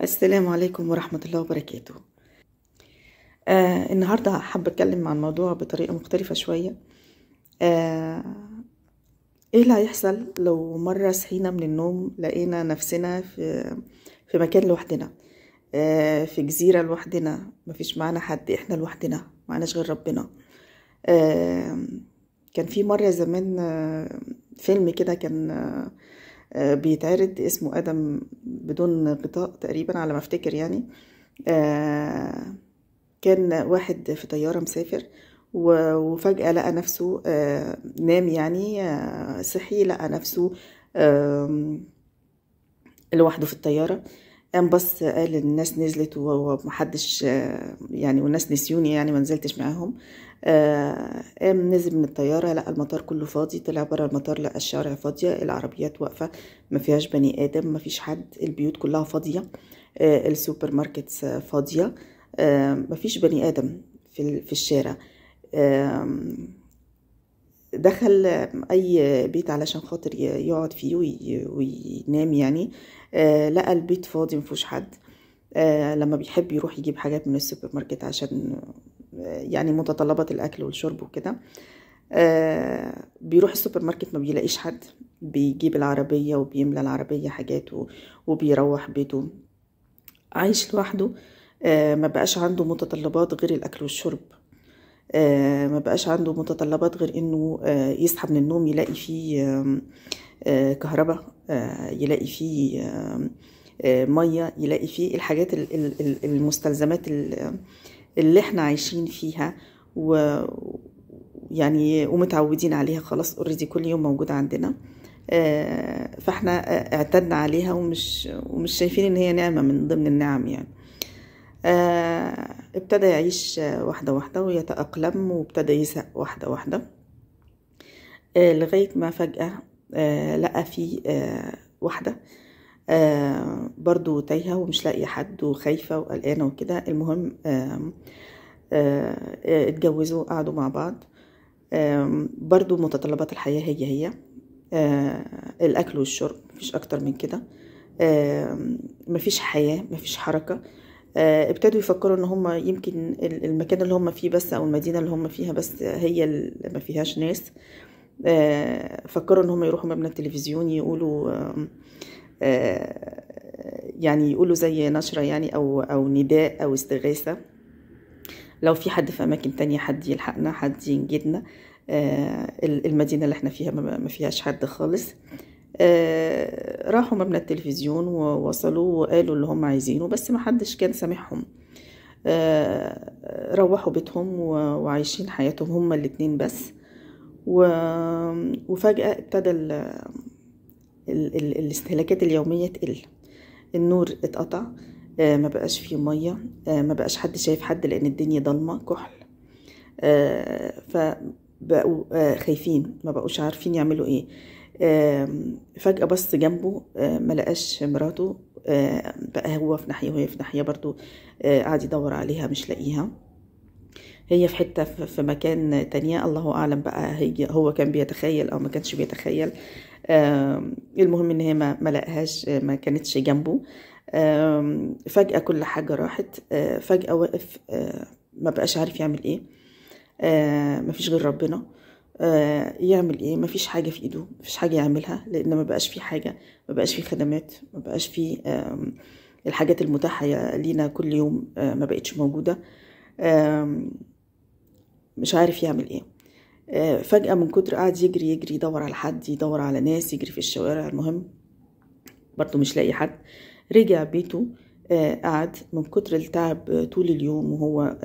السلام عليكم ورحمة الله وبركاته. النهاردة حابة أتكلم عن الموضوع بطريقة مختلفة شوية. إيه اللي هيحصل لو مرة صحينا من النوم لقينا نفسنا في مكان لوحدنا، في جزيرة لوحدنا، مفيش معانا حد، إحنا لوحدنا، معناش غير ربنا. كان في مرة زمان فيلم كده كان بيتعرض اسمه آدم بدون غطاء تقريبا على ما افتكر يعني. كان واحد في طيارة مسافر وفجأة لقى نفسه نام يعني، صحي لقى نفسه لوحده في الطيارة. قام بص قال الناس نزلت ومحدش يعني، والناس نسيوني يعني، ما نزلتش معاهم. قام نزل من الطيارة لقى المطار كله فاضي، طلع برا المطار لقى الشوارع فاضية، العربيات واقفة، ما فيهاش بني آدم، ما فيش حد، البيوت كلها فاضية، ال supermarkets فاضية، ما فيش بني آدم في الشارع. دخل أي بيت علشان خاطر يقعد فيه وينام يعني، لقى البيت فاضي مفيهوش حد. لما بيحب يروح يجيب حاجات من السوبر ماركت عشان يعني متطلبات الأكل والشرب وكده، بيروح السوبر ماركت ما بيلاقيش حد، بيجيب العربية وبيملى العربية حاجات وبيروح بيته عايش لوحده. ما بقاش عنده متطلبات غير الأكل والشرب، ما بقاش عنده متطلبات غير انه يصحى من النوم يلاقي فيه كهرباء، يلاقي فيه مية، يلاقي فيه الحاجات المستلزمات اللي احنا عايشين فيها ويعني ومتعودين عليها خلاص already كل يوم موجودة عندنا. فاحنا اعتدنا عليها ومش شايفين ان هي نعمة من ضمن النعم يعني. ابتدى يعيش واحدة واحدة ويتأقلم، وابتدى يزهق واحدة واحدة، لغاية ما فجأة لقى في واحدة برضو تايهة ومش لاقية حد وخايفة وقلقانة وكده. المهم اتجوزوا، قعدوا مع بعض، برضو متطلبات الحياة هي هي، الأكل والشرب، مفيش أكتر من كده، مفيش حياة، مفيش حركة. ابتدوا يفكروا ان هم يمكن المكان اللي هم فيه بس، او المدينة اللي هم فيها بس هي اللي ما فيهاش ناس. فكروا ان هم يروحوا مبنى التلفزيون يقولوا يعني يقولوا زي نشرة يعني، او نداء او استغاثة، لو في حد في اماكن تانية حد يلحقنا، حد ينجدنا، المدينة اللي احنا فيها ما فيهاش حد خالص. راحوا مبنى التلفزيون ووصلوا وقالوا اللي هم عايزينه، بس ما حدش كان سامعهم. روحوا بيتهم وعايشين حياتهم هما الاتنين بس. وفجأة ابتدى الاستهلاكات اليومية تقل، النور اتقطع، ما بقاش فيه مية، ما بقاش حد شايف حد لأن الدنيا ضلمة كحل. فبقوا خايفين، ما بقوش عارفين يعملوا ايه. فجأة بص جنبه ما لقاش مراته، بقى هو في ناحية وهي في ناحية برضو، قعد يدور عليها مش لاقيها، هي في حتة في مكان تانية، الله أعلم بقى هي هو كان بيتخيل أو ما كانش بيتخيل. المهم إن هي ما لقاهاش، ما كانتش جنبه. فجأة كل حاجة راحت، فجأة وقف، ما بقاش عارف يعمل إيه، ما فيش غير ربنا، يعمل ايه، مفيش حاجة في ايده، مفيش حاجة يعملها، لان ما بقاش في حاجة، ما بقاش في خدمات، ما بقاش في الحاجات المتاحة لينا كل يوم، ما بقتش موجودة، مش عارف يعمل ايه. فجأة من كتر قاعد يجري يجري يدور على حد، يدور على ناس، يجري في الشوارع، المهم برضو مش لاقي حد. رجع بيته، قعد من كتر التعب طول اليوم وهو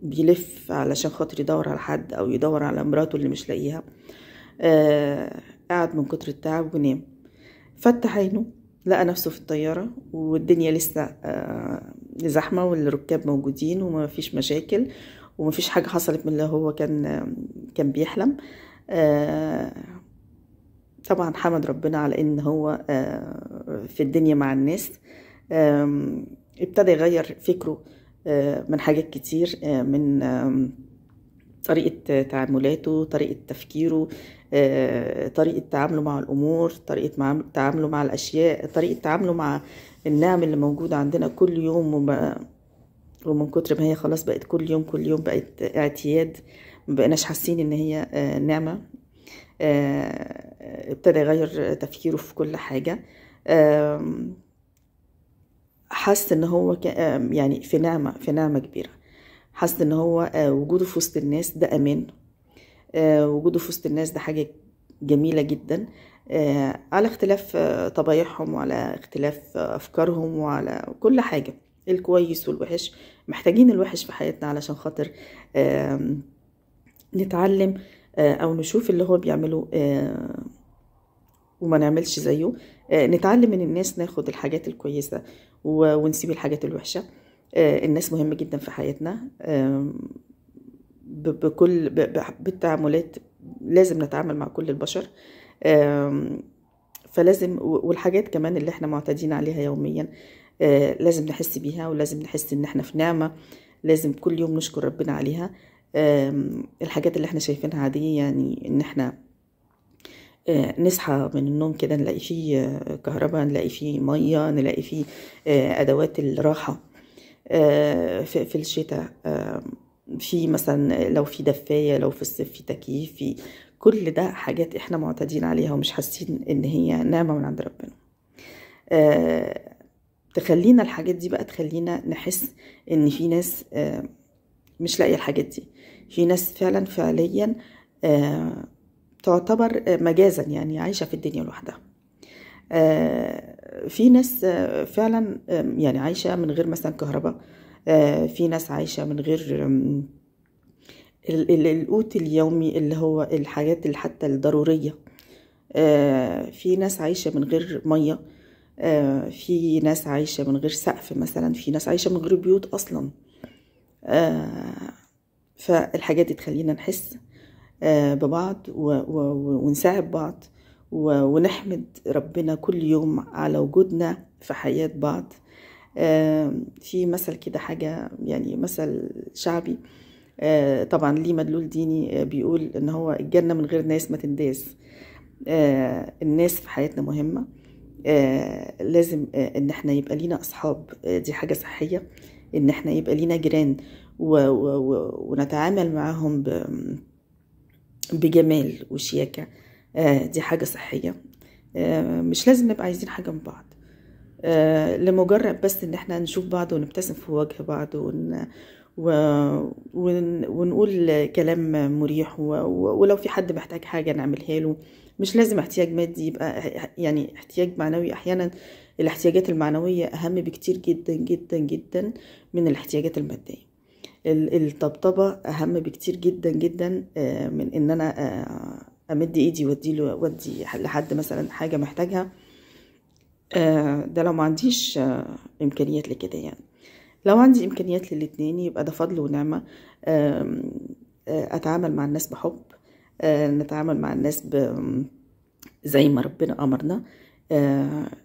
بيلف علشان خاطر يدور على حد او يدور على مراته اللي مش لاقيها. قعد من كتر التعب ونام. فتح عينه لقى نفسه في الطيارة، والدنيا لسه زحمة والركاب موجودين وما فيش مشاكل وما فيش حاجة حصلت من اللي هو كان بيحلم. طبعا حمد ربنا على ان هو في الدنيا مع الناس. ابتدى يغير فكره من حاجات كتير، من طريقة تعاملاته، طريقة تفكيره، طريقة تعامله مع الأمور، طريقة تعامله مع الأشياء، طريقة تعامله مع النعم اللي موجودة عندنا كل يوم، ومن كتر ما هي خلاص بقت كل يوم كل يوم بقت اعتياد، ما بقناش حاسين ان هي نعمة. ابتدى يغير تفكيره في كل حاجة. حس ان هو يعني في نعمة، في نعمة كبيرة. حس ان هو وجوده في وسط الناس ده امان، وجوده في وسط الناس ده حاجة جميلة جدا، على اختلاف طبايعهم وعلى اختلاف افكارهم وعلى كل حاجة، الكويس والوحش. محتاجين الوحش في حياتنا علشان خاطر نتعلم او نشوف اللي هو بيعمله وما نعملش زيه. نتعلم من الناس، ناخد الحاجات الكويسة ونسيب الحاجات الوحشة. الناس مهمة جدا في حياتنا، بكل بالتعاملات لازم نتعامل مع كل البشر. فلازم، والحاجات كمان اللي احنا معتادين عليها يوميا لازم نحس بيها، ولازم نحس ان احنا في نعمة، لازم كل يوم نشكر ربنا عليها. الحاجات اللي احنا شايفينها عادية، يعني ان احنا نصحى من النوم كده نلاقي فيه كهرباء، نلاقي فيه مية، نلاقي فيه أدوات الراحة في الشتاء، في مثلا لو في دفاية، لو في الصيف في تكييف، في كل ده حاجات احنا معتادين عليها ومش حاسين ان هي نعمة من عند ربنا. تخلينا الحاجات دي بقى تخلينا نحس ان في ناس مش لاقية الحاجات دي، في ناس فعلا فعليا تعتبر مجازا يعني عايشة في الدنيا لوحدها. في ناس فعلا يعني عايشة من غير مثلا كهرباء، في ناس عايشة من غير القوت اليومي اللي هو الحاجات اللي حتى الضرورية، في ناس عايشة من غير مية، في ناس عايشة من غير سقف مثلا، في ناس عايشة من غير بيوت أصلا. فالحاجات دي تخلينا نحس ببعض ونساعد بعض ونحمد ربنا كل يوم على وجودنا في حياة بعض. في مثل كده حاجة، يعني مثل شعبي طبعا ليه مدلول ديني، بيقول ان هو الجنة من غير ناس ما تنداس. الناس في حياتنا مهمة، لازم ان احنا يبقى لينا اصحاب، دي حاجة صحية، ان احنا يبقى لينا جيران ونتعامل معاهم بجمال وشياكة، دي حاجة صحية. مش لازم نبقى عايزين حاجة من بعض، لمجرد بس ان احنا نشوف بعض ونبتسم في وجه بعض ونقول كلام مريح، ولو في حد محتاج حاجة نعملها له. مش لازم احتياج مادي، يبقى يعني احتياج معنوي. احيانا الاحتياجات المعنوية اهم بكتير جدا جدا جدا من الاحتياجات المادية. الطبطبة اهم بكتير جدا جدا من ان انا امد ايدي وادي لحد مثلا حاجة محتاجها. ده لو ما عنديش امكانيات لكده. يعني لو عندي امكانيات للاتنين يبقى ده فضل ونعمة. اتعامل مع الناس بحب، نتعامل مع الناس زي ما ربنا امرنا.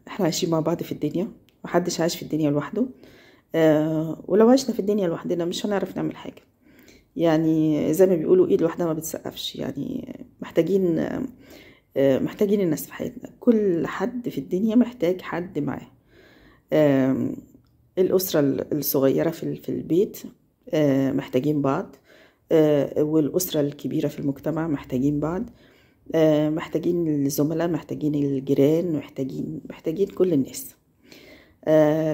احنا عايشين مع بعض في الدنيا، محدش عايش في الدنيا لوحده، ولو عشنا في الدنيا لوحدنا مش هنعرف نعمل حاجة. يعني زي ما بيقولوا ايد لوحدها ما بتسقفش. يعني محتاجين الناس في حياتنا. كل حد في الدنيا محتاج حد معاه. الأسرة الصغيرة في البيت محتاجين بعض، والأسرة الكبيرة في المجتمع محتاجين بعض، محتاجين الزملاء، محتاجين الجيران، محتاجين كل الناس.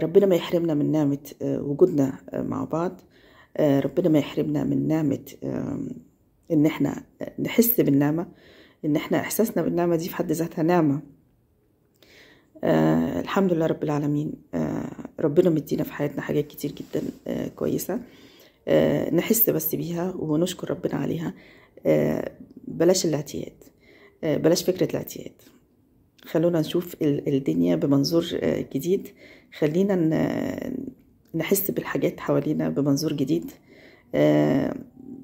ربنا ما يحرمنا من نعمة وجودنا مع بعض، ربنا ما يحرمنا من نعمة ان احنا نحس بالنعمة، ان احنا احساسنا بالنعمة دي في حد ذاتها نعمة. الحمد لله رب العالمين. ربنا مدينا في حياتنا حاجات كتير جدا كويسة، نحس بس بيها ونشكر ربنا عليها. بلاش الاعتياد، بلاش فكرة الاعتياد. خلونا نشوف الدنيا بمنظور جديد، خلينا نحس بالحاجات حوالينا بمنظور جديد.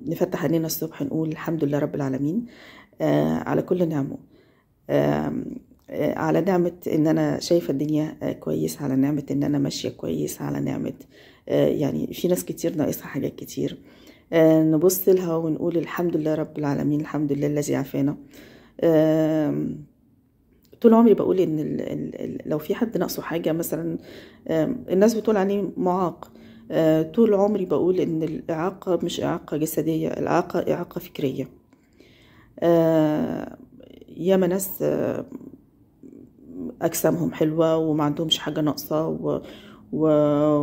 نفتح عينينا الصبح نقول الحمد لله رب العالمين على كل نعمه، على نعمة ان انا شايفة الدنيا كويس، على نعمة ان انا ماشية كويس، على نعمة يعني في ناس كتير ناقصها حاجات كتير. نبص لها ونقول الحمد لله رب العالمين، الحمد لله الذي عافانا. طول عمري بقول ان لو في حد ناقصه حاجة مثلا، الناس بتقول عليه معاق. طول عمري بقول ان الإعاقة مش إعاقة جسدية، الإعاقة إعاقة فكرية. ياما ناس أجسامهم حلوة وما عندهمش حاجة ناقصة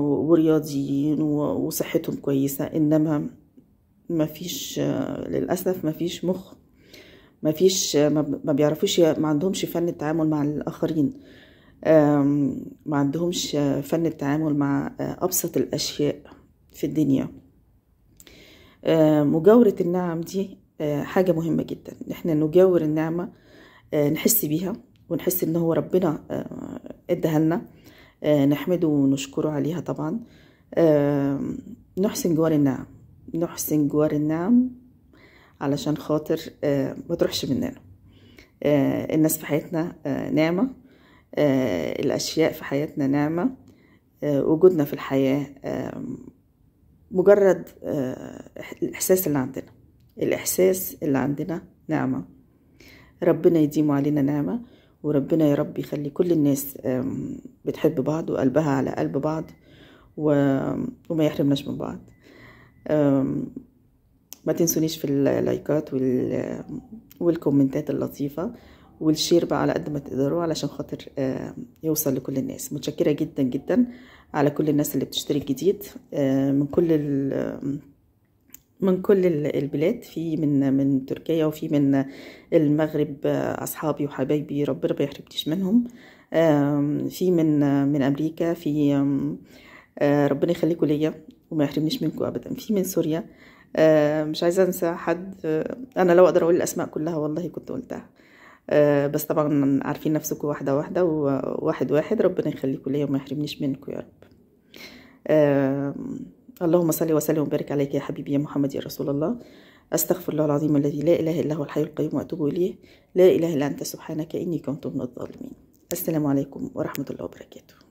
ورياضيين وصحتهم كويسة، إنما ما فيش للأسف، ما فيش مخ، ما فيش، ما بيعرفوش، ما عندهمش فن التعامل مع الآخرين، ما عندهمش فن التعامل مع أبسط الأشياء في الدنيا. مجاورة النعم دي حاجة مهمة جدا، احنا نجاور النعمة، نحس بيها ونحس ان هو ربنا اداها لنا، نحمده ونشكره عليها طبعا. نحسن جوار النعم، نحسن جوار النعم علشان خاطر ما تروحش مننا. الناس في حياتنا نعمة، الأشياء في حياتنا نعمة، وجودنا في الحياة مجرد الإحساس اللي عندنا، الإحساس اللي عندنا نعمة. ربنا يديمه علينا نعمة، وربنا يا رب يخلي كل الناس بتحب بعض وقلبها على قلب بعض وما يحرمناش من بعض. ما تنسونيش في اللايكات والكومنتات اللطيفة وال share بقى على قد ما تقدروا علشان خاطر يوصل لكل الناس. متشكرة جدا جدا على كل الناس اللي بتشترك جديد من كل البلاد، في من تركيا وفي من المغرب، اصحابي وحبايبي ربنا ما يحرمنيش منهم، في من امريكا، في ربنا يخليكم ليا وما يحرمنيش منكم ابدا، في من سوريا، مش عايزه انسى حد، انا لو اقدر اقول الاسماء كلها والله كنت قلتها، بس طبعا عارفين نفسكم واحدة واحدة وواحد واحد. ربنا يخليكم ليا وما يحرمنيش منكم يا رب. اللهم صل وسلم وبارك عليك يا حبيبي يا محمد يا رسول الله. استغفر الله العظيم الذي لا اله الا هو الحي القيوم واتوب اليه. لا اله الا انت سبحانك اني كنت من الظالمين. السلام عليكم ورحمة الله وبركاته.